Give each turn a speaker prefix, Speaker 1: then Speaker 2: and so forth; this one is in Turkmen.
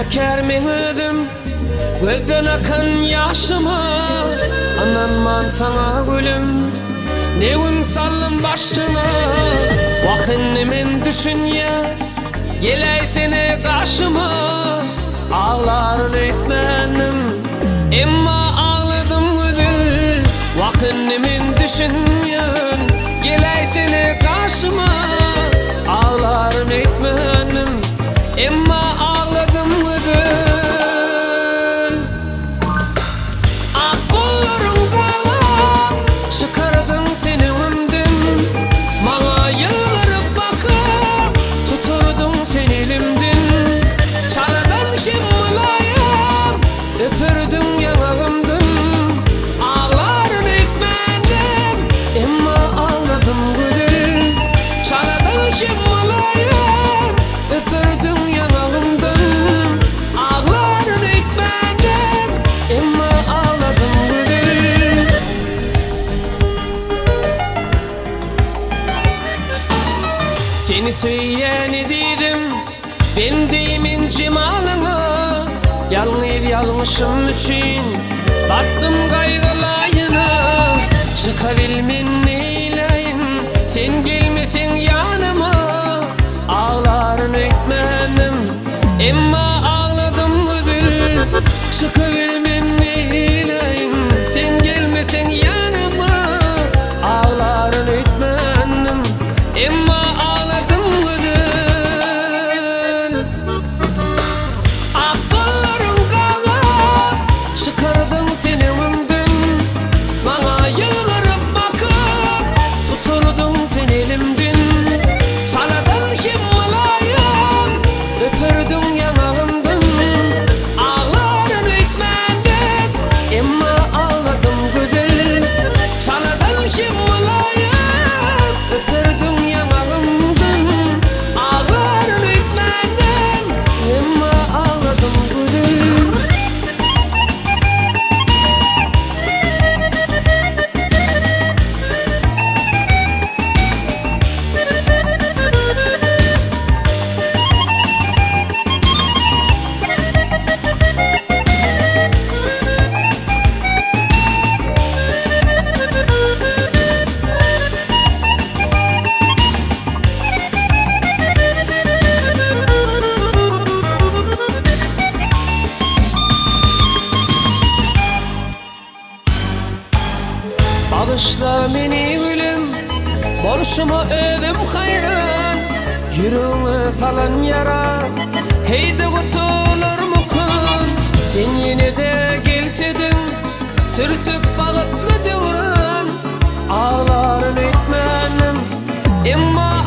Speaker 1: Günäkär meň özüm Gözden akan ýaşyma Ynanman saňa gülüm Ne gün saldym başyňa Wah indi men düşünýän Geläýsene gaşyma Aglaryn öýtmändim Emma agladym gözel Wah indi men düşünýän Geläýsene gaşyma Aglaryn öýtmändim Emma agladym gözel. Ak gollaryň gagap, çykardyň sen öňümden. Maňa ýylgyryp bakyp, tutardyň sen elimden. Çaladan hem mylaýym, öperdiň ýaňagymdan. Aglaryn öýtmändim, emma agladym gözel. Çaladan hem mylaýym, öperdiň ýaňagymdan. Aglaryn öýtmändim, emma agladym gözel. Seni söýýän ezizim, bendeýmen jemalyňa. Ýalňyz ýalňyşym üçin batdym gaýgy laýyna. Çykabilmen neýläýin, sen gelmeseň ýanyma. Aglaryn öýtmändim, emma agladym gözel. Çykabilmen neýläýin, sen gelmeseň ýanyma. Aglaryn öýtmändim, emma agladym gözel. Ak gollaryň gagap, çykardyň sen öňümden. Maňa ýylgyryp bakyp, tutardyň sen elimden. Çaladan hem mylaýym, öperdiň ýaňagymdan. Aglaryn öýtmändim, emma agladym gözel. Çaladan hem mylaýym, öperdiň ýaňagymdan. Aglaryn öýtmändim, emma agladym gözel. Bagyşla meni gülüm, bolşuma özüm haýran. Ýüregiňe salan ýara, heý-de gutularmykan? Sen ýene-de gelsediň, sürsek bagtly döwran. Aglaryn öýtmändim, emma.